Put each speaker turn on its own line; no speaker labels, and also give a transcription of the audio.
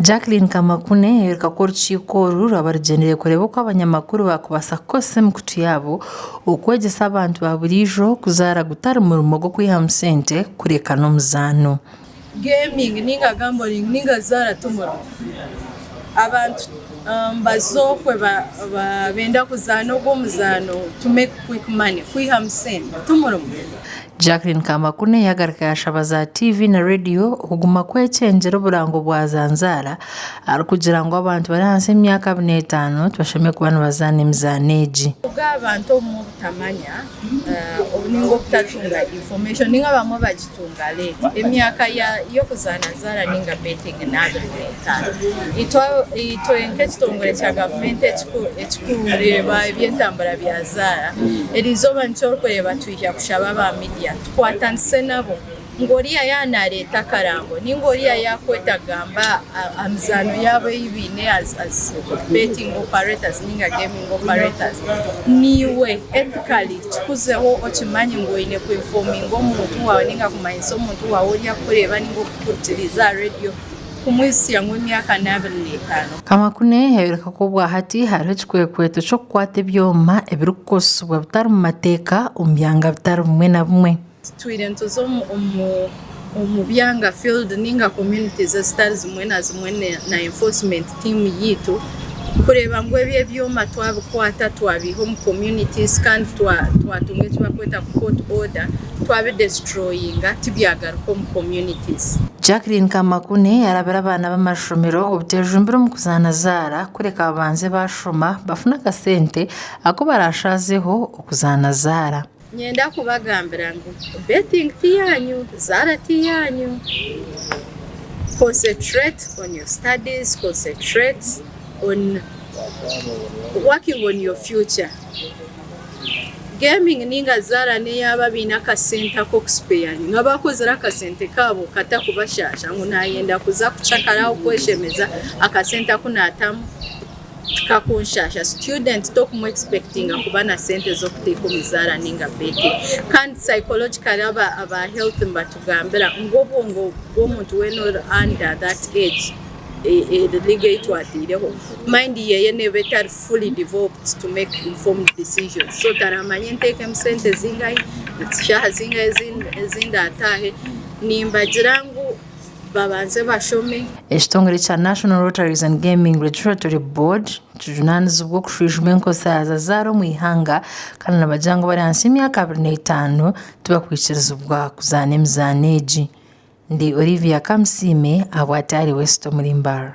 Jacqueline Kamakune yayoreka ku orukiiko oru rwaba rugyendereire kureeba oku abanyamakuru baakubaasa kukozesa emikutu yaabo okwegyesa abantu ba buriijo kuzaara gutari murimo gw'okwihamu sente kureka n'omuzaano.
Gaming ninga gambling ninga zaara timurimo. Abantu nibaza okwe benda kuzaana ogwo omuzaano to make quick money kwihamu sente timurimo.
Jacqueline Kamakune yagaruka yashaba za TV na rediyo okuguma kwekyengyera oburango bwa Zanzaara arikugira ngu abantu bari ahansi y'emyaka 25 tibashemereire kuba nibazaana emizaano egi.
Obwo abantu obumwe obutamanya ninga obutatunga information ninga abamwe bagitunga late emyaka y'okuzaana zaara ninga betting ni 25. Itwe nk'ekitongore kya gavumenti ekirikureeba eby'entambura bya zaara eriizooba nikyo orikureeba twija kushaba aba media tukwatanise nabo ngu oriya yaaba naareeta akarango ninga oriya yaakweta kugamba aha mizaano yaabo ei baine as betting operators ninga gaming operators naiwe ethically kikuzeho okimanye ngu oine ku infominga omuntu waawe ninga kumanyisa omuntu waawe ori akukureeba ninga okukuhurikiriize aha rediyo kumwitsya ngu emyaka n'abiri n'etaano.
Kamakune yayoreka ku obwahati hariho ekikwekweto ky'okukwata ebyoma ebirikukozesibwa bitari mu mateeka omu byanga bitari bimwe na bimwe.
Tutwire nituza omu byanga field ninga communities ezitari zimwe na zimwe na enforcement team yaitu kureeba ngu ebi ebyoma twabikwata twabiiha omu communities kandi twatunga eki barikweta court order twabidestroyinga tibyagaruka omu communities.
Jacqueline Kamakune yarabira abaana b'amashomero obutejumbira omu kuzaana zaara kureka babanze bashoma bafune akasente aku barashazeho okuzaana zaara.
Niinyenda kubagambira ngu betting ti yaanyu, zaara ti yaanyu. Concentrate on your studies, concentrate on working on your future. Gaming ninga zaara n'eyaabo abaine akasente ak'okusipeyaringa abakozire akasente kaabo katakubashaasha ngu naayenda kuza kucakara kweshemeza akasente aku naatamu tikakunshaasha. Student tokumu expectinga kuba na sente z'okuteeka omu zaara ninga betting. Kandi psychologically aba health nibatugambira ngu obwongo bw'omuntu weena ori under that age legal ei twataireho, mind yeeye neeba etari fully developed to make informed decisions. So taramanya nteekemu sente zingahi, shaaha zingahi ezi ndaataahe. Nimbagira ngu babanze bashome.
Ekitongore kya National Lotteries and Gaming Regulatory Board nikijunaanizibwa okushwijuma enkosa za zaara omu ihanga kandi nibagira ngu abari ahansi y'emyaka 25 tibakwikirizibwa kuzaana emizaano egi. Ndi Olivia Kamusiime ahabwa Atari West omuri Mbarara.